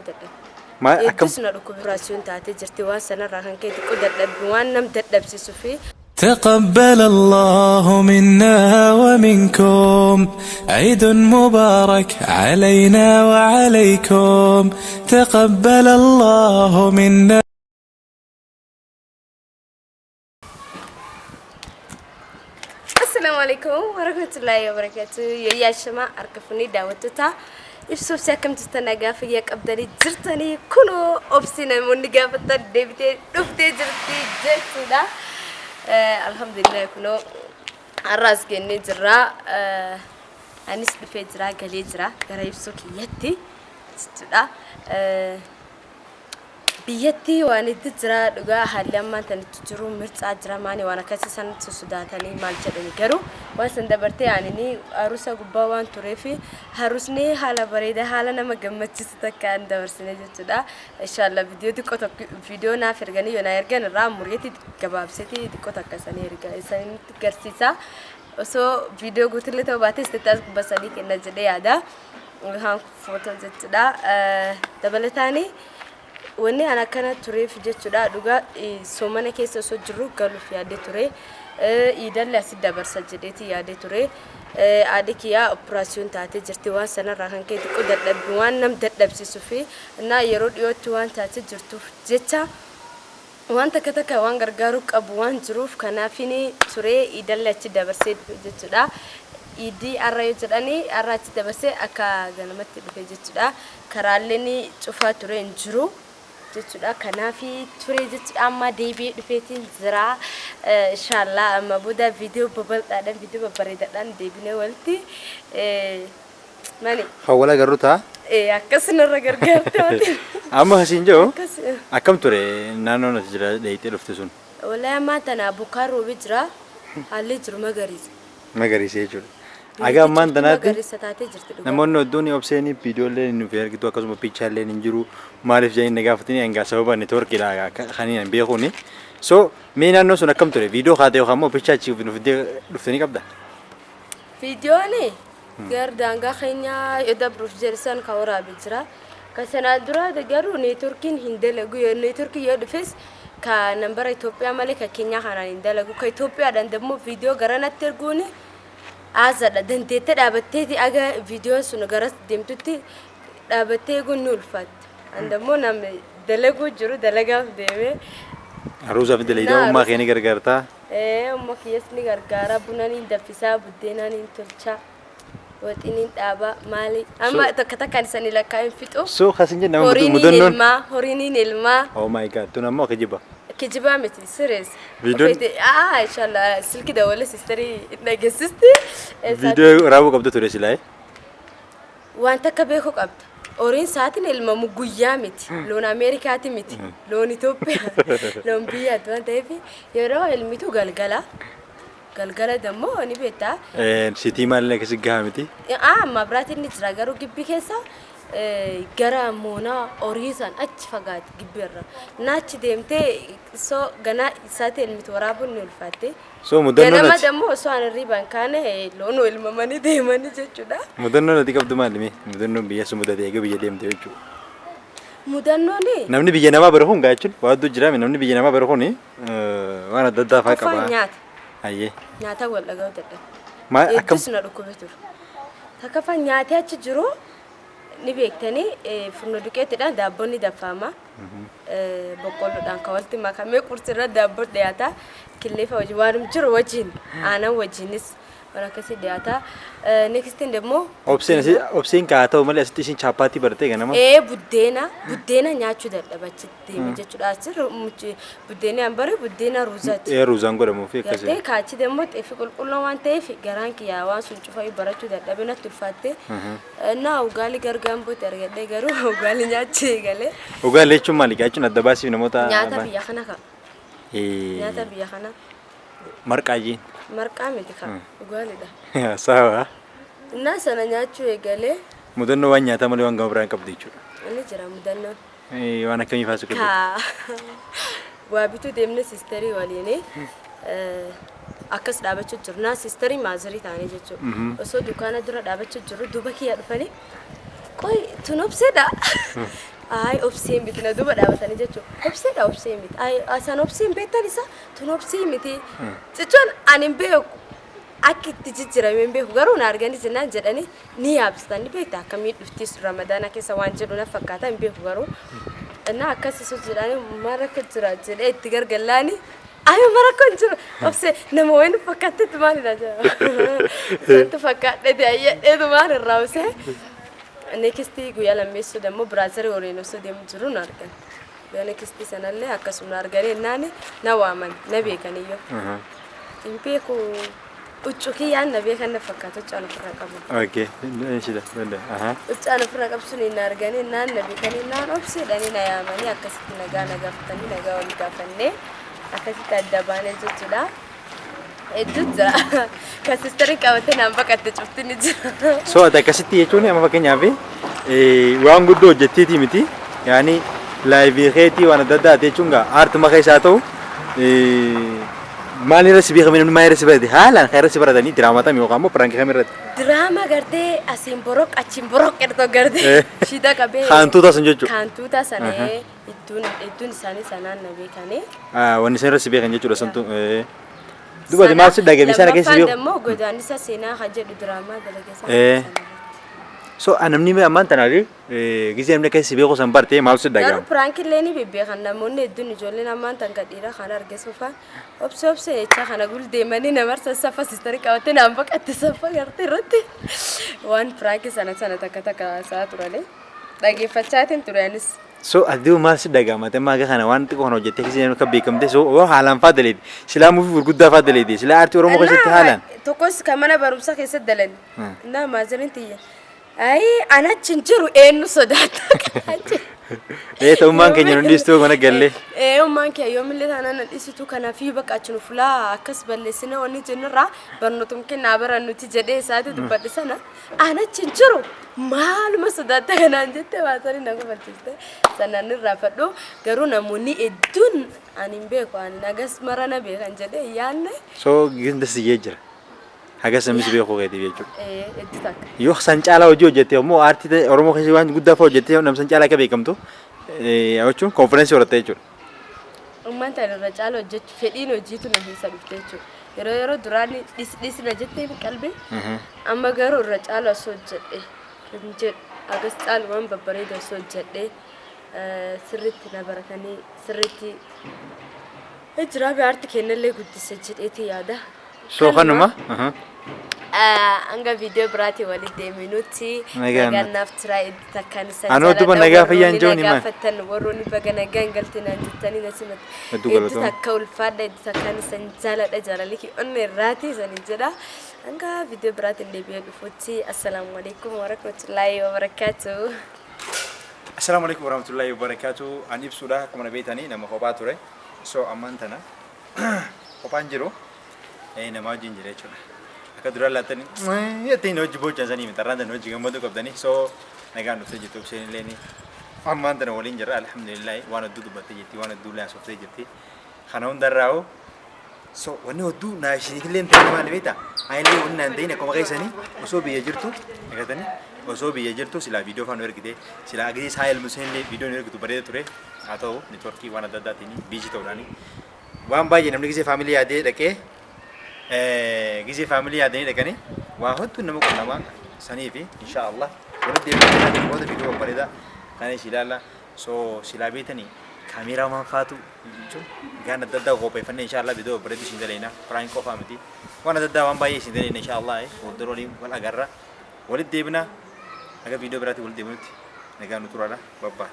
dhaga'uu dadhabe. Maal akkam Hedduus na dhukkube. Operaasiyoon taatee jirti waan sanarraa kan ka'e xiqqoo dadhabbi waan nam dadhabsiisuu fi تقبل الله منا ومنكم عيد مبارك علينا وعليكم تقبل الله منا. Assalaamu alaikum warahmatullahi wabarakatuh. Yooyyaa shamaa harka fuunee daawwattoota ibsa obsee akkam jirtan nagaa fayyaa qabdanii jirtanii kunoo obsi namoonni gaafatan deebitee dhuftee jirti jechuudha. Alhamdulillah kunoo har'aas gennee jirra. Anis dhufee jira galee jira gara ibsuu kiyyatti jechuudha. Biyyatti waan itti jira dhugaa haalli ammaan tan itti jiru mircaa jira maani waan akkasii san sosodaatanii maal jedhani garuu waan san dabartee anini arusa gubbaa waan tureef harusni haala bareedaa haala nama gammachiisu takkaan dabarsine jechuudha. Inshallah viidiyoo xiqqoo tokko viidiyoo naaf erganii yoo na ergan irraa mureeti gabaabseeti xiqqoo takka sanii erga isanitti garsiisa. Osoo viidiyoo guutuullee ta'uu baate istaataas gubbaa sanii kenna jedhee yaada. Haan footoo jechuudha. Dabalataanii wanni an akkana tureef jechuudha dhugaa soomana keessa osoo jirru galuuf yaadee ture. Iidallee asitti dabarsa jedheeti yaadee ture. Haadhi kiyyaa operaasiyoon taatee jirti waan sanarraa kan ka'e xiqqoo dadhabbi waan nam dadhabsiisuu fi innaa yeroo dhiyootti waan taatee jirtuuf jecha waan takka takka waan gargaaruu qabu waan jiruuf kanaafini ture iidallee achi dabarsee dhufe jechuudha. Iidii har'a yoo jedhani har'a achi dabarsee akka ganamatti dhufe jechuudha. Karaaleen cufaa ture hin jiru jechuudha. Kanaafi ture jechuudha amma deebi'ee dhufeetiin jira. Inshallah amma booda viidiyoo babal'aadhaan viidiyoo babbareedaadhaan deebinee walitti mani Kan wal agarru ta'a. Akkasuma gargaarte. Amma asiin jiru Akkas. Akkam ture naannoon ati jira dheeyxee dhufte sun? Wallahi ammaa tana bokkaan roobee jira. Haalli jiru magariisa. Magariisa jechuudha. Aga ammaan tanaatti magariisa taatee jirti dhugaa. Namoonni hedduun obseenii viidiyoolee nuuf ergitu akkasuma piichaallee hin jiru maaliif jedhanii na gaafatanii hangaa sababa neetwoorkiidha kan hin beekuuni. So mee naannoon sun akkam ture? Viidiyoo kaatee yookaan immoo piichaa achi nuuf dhuftanii qabda? Viidiyoon gara daangaa keenyaa yoo dabruuf jedhan kan waraabee jira. Kan sanaan dura garuu neetwoorkiin hin dalagu. Yoo neetwoorkiin yoo dhufes ka nambara Itoophiyaa malee ka keenyaa kanaan hin dalagu. Ka Itoophiyaadhaan dammoo viidiyoo garanatti erguun aazaadha. Dandeettee dhaabatteeti aga viidiyoon sun garas deemtutti dhaabattee eeguun ni ulfaatti. An dammoo namni dalaguu jiru dalagaaf deemee. Aruusaa fi dalagaa ummaa kee ni gargaartaa? Umma kiyyas ni gargaara. Buna ni danfisaa, buddeena ni tolchaa, waxii ni dhaabaa, maali. Amma takka takkaan isanii lakkaa'in fixu. So kasin jenna Horiin mudannoon. ilmaa, horiin ilmaa. Oh my God, tun ammoo kijiba. Kijibaa miti, serious. Viidiyoon- Ah, inshallah silki dabalee sisterii dhageessisti. Viidiyoo raabuu qabdu ture silaa. Waan takka beekuu qabda. Horiin sa'aatiin ilmamu guyyaa miti. Loon Ameerikaati miti. Loon Itoophiyaa. Loon biyyaati waan ta'eef yeroo ilmitu galgala. Galgala dammoo ni beektaa. Sitii maalillee akkasi gahaa miti. Ah, mabraatiin ni jira garuu gibbii keessa gara moonaa horii san achi fagaate gibbii irra. Naachi deemtee soo ganaa isaati ilmitu waraabuun ni ulfaatte. So mudannoon Ganama ati dammoo osoo ani hirriibaan kaane loon ilmamanii deemanii jechuudha. Mudannoon ati qabdu maali mee? Mudannoon biyya sun mudate eega biyya deemte jechuudha. Mudannoon Namni biyya namaa bara kun gaa jechuun waa hedduu jira namni biyya namaa bara kun waan adda addaa fa'aa qofaan qaba. nyaata. Hayyee. Nyaata wal dhaga'uu dadhabe. Maal akkam Hedduus na dhukkube ture. Takkaffaa nyaatee achi jiru ni beektanii furno duqeetidhaan daabboon ni danfama. Boqqolloodhaan kan walitti makamee qursirra daabboon dhiyaata. Killeefa wajjin waanum jiru wajjin aanan wajjinis waan akkasii dhiyaata. Nextiin immoo Obseen asii obseen kaa ta'u malee asitti isin chaappaatii bartee ganama. Buddeena nyaachuu dadhaba achitti deeme jechuudha. Asirra buddeenni an bare buddeena ruuzaati. Ee ruuzaan godhamuu fi akkasii. Gartee kaachi immoo xeefi qulqulluu waan ta'eef garaan kiyyaa waan sun cufayyuu barachuu dadhabe natti ulfaatte. Naa ugaali gargaambootti argadhee garuu ugaali nyaachuu eegalee. Ugaali jechuun maali? Jechuun adda baasiif namoota. Nyaata biyya kana ka. Nyaata biyya kana. Marqaa jeen. Marqaa miti ka. Ugaalidha. Sawa. Innaa sana nyaachuu eegalee. Mudannoo waan nyaataa malee waan gama biraan qabdu jechuudha. Inni jira mudannoon. Waan akkamii fa'aa qabdu? Ka waa bituu deemne sisterii waliin akkas dhaabachuu jiru. Naa sisterii maazarii ta'anii jechuudha. Osoo dukkaana dura dhaabachuu jiru duuba kiyya dhufanii qoy tun obseedha. Ay obsee miti na duuba dhaabatanii jechuudha. Obseedha obsee miti. Ay isaan obsee hin beektan isa tun obsee miti. Jechuun ani hin beeku. Akka itti jijjiirame hin beeku garuu na arganii jennaan jedhanii ni yaabsitan ni beekta akkamii dhuftis ramadaana keessa waan jedhu na fakkaata hin beeku garuu. Innaa akkas isa jedhanii maal akka jira jedhee itti gargallaani. Ayo mara kan jiru obsee nama wayin fakkaattetti maalidha jedha. Santu fakkaadheeti ayyadheetu maal irraa obsee. Next guyyaa lammeessuu dammoo brother waliin osoo deemu jiru na argan. Guyyaa next sanallee akkasuma na arganii ennaani na waaman na beekaniyyoo. Hin beeku huccuu kiyyaan na beekan na fakkaata huccaan ofirraa qabu. Okay. Ishida. Aha. Huccaan ofirraa qabu sun na arganii naan na beekanii naan obseedhanii na yaamanii akkasitti nagaa na gaafatanii nagaa wal gaafannee akkasitti adda baanee jechuudha. Hedduu jira. Kan sisterii qabatee naan baqatte cufti ni jira. So ati akkasitti jechuun amma fakkeenyaaf waan guddoo hojjetteetii miti. Yaani live keetii waan adda addaati jechuun gaa aartuma keessaa ta'u maal irra si beekame namni maal irra si barate haalaan kan irra si baratanii diraamaa tam yookaan immoo prank kam irratti. Diraama gartee asiin boroq achiin boroq ertoo gartee shida qabee. Kaantuuta sun jechuudha. Kaantuuta sana hedduun hedduun isaanii sanaan na beekanii. Wanni isaan irra si beekan jechuudha santu. Duuba ati maal si dhagame isaan keessa Lammaffaan beeku. immoo godaannisa seenaa kan jedhu diraamaa dalagee sana. So namni ammaan tanaaf gisee namni akka si beeku san bartee maal si Garuu dhagama. prank illee ni bebbeekan namoonni hedduun ijoolleen ammaan tan kan dhiiraa kan arge sofa obse obse jechaa kana gul deemanii namarsa safa sisterii qabattee naan baqatte safa gartee irratti waan prank sana sana takka takka haasaa turanii dhageeffachaatiin ture anis. So ati maal si dhagama ati amma kana waan xiqqoo kana hojjettee gisee namni akka beekamte so yoo haalaan faa daleeti silaa movie gurguddaa faa daleeti silaa aartii Oromoo keessatti haalaan. Tokkos kan mana barumsaa keessatti dalan. Naa maazariin tiyya. Ayi anachi hin jiru eenyu sodaata. Ee ta'ummaan keenya nu dhiistuu mana gallee. Ee ummaan kee yoomillee taanaan na dhiisitu kanaafii bakka achi nu fulaa akkas balleessina wanni jennurraa barnootum kennaa barannuti jedhee isaati dubbadhe sana anachi hin jiru maaluma sodaatta kanaan jette baasanii na kofalchiste sanaan irraa fadhu garuu namoonni hedduun ani hin beeku ani nagas mara na beekan jedhee hin yaadne. So ginda siyyee jira. Hagas namni si beekuu keetiif jechuudha. Ee hedduu takka. Yoo san caalaa hojii hojjette immoo aartii Oromoo keessatti waan guddaa fa'aa hojjette nam san caalaa akka beekamtu jechuun confidence horatte jechuudha. Ummaan tan irra caala hojjechuu fedhiin hojiitu na keessa dhufte jechuudha. Yeroo yeroo duraan dhis dhisna jettee qalbii amma garuu irra caala osoo hojjedhe hin jedhu hagas caalu waan babbareedu osoo hojjedhe sirriitti na baratanii sirriitti jiraa aartii kennallee guddise jedheeti yaada. So kanuma. Hanga viidiyoo biraatiin walitti deeminutti Nagaan nagaan naaf turaa itti takkaan isa Anoo duba nagaa fayyaan jiruun himaa. gaafattan warroonni baga nagaan galtinaan jettanii na simatti. Hedduu Hedduu galatooma. takka ulfaadha hedduu takkaan isan jaaladha jaalalli kee onnee irraati isanin jedha. Hanga viidiyoo biraatiin deebi'ee dhufutti assalaamu alaikum warahmatullaahi wabarakaatuh. Assalaamu alaikum warahmatullahi wabarakatuh. An ibsuudha akkuma na beektanii nama kophaa ture. So ammaan tana kophaan jiru nama wajjin jira jechuudha. Akka duraan laattanii ittiin hojii boochan sanii miti har'aan tana hojii gammaduu qabdanii. So nagaan dhuftee jirtu isheen illee ammaan tana waliin jirra alhamdulillah waan hedduu dubbattee jirti waan hedduu illee haasooftee jirti. Kana hundarraa'u so wanni hedduu naa isiniif ta'e maali beektaa? Ani illee wanni naan ta'in akkuma keessanii osoo biyya jirtu agartanii osoo biyya jirtu silaa viidiyoo faana ergite silaa agisee isaa elmuseen illee viidiyoo nu ergitu bareeda ture haa ta'u network waan adda addaatiin busy ta'uudhaani waan baay'ee namni gisee family yaadee dhaqee gisee family yaadanii dhaqanii waa hedduu nama qunnamaa sanii fi insha Allah walitti deebi'uu booda viidiyoo babbareedaa kana ishii ilaalla so silaa beetanii kaameeraa faatu jechuun gaan adda addaa qopheeffannee insha Allah viidiyoo babbareedu isin daleena prank qofaa miti waan adda addaa waan baay'ee isin daleena insha Allah fuuldura waliin wal agarra walitti deebina haga viidiyoo biraatti walitti deebinutti nagaan nu turaadha babbaa.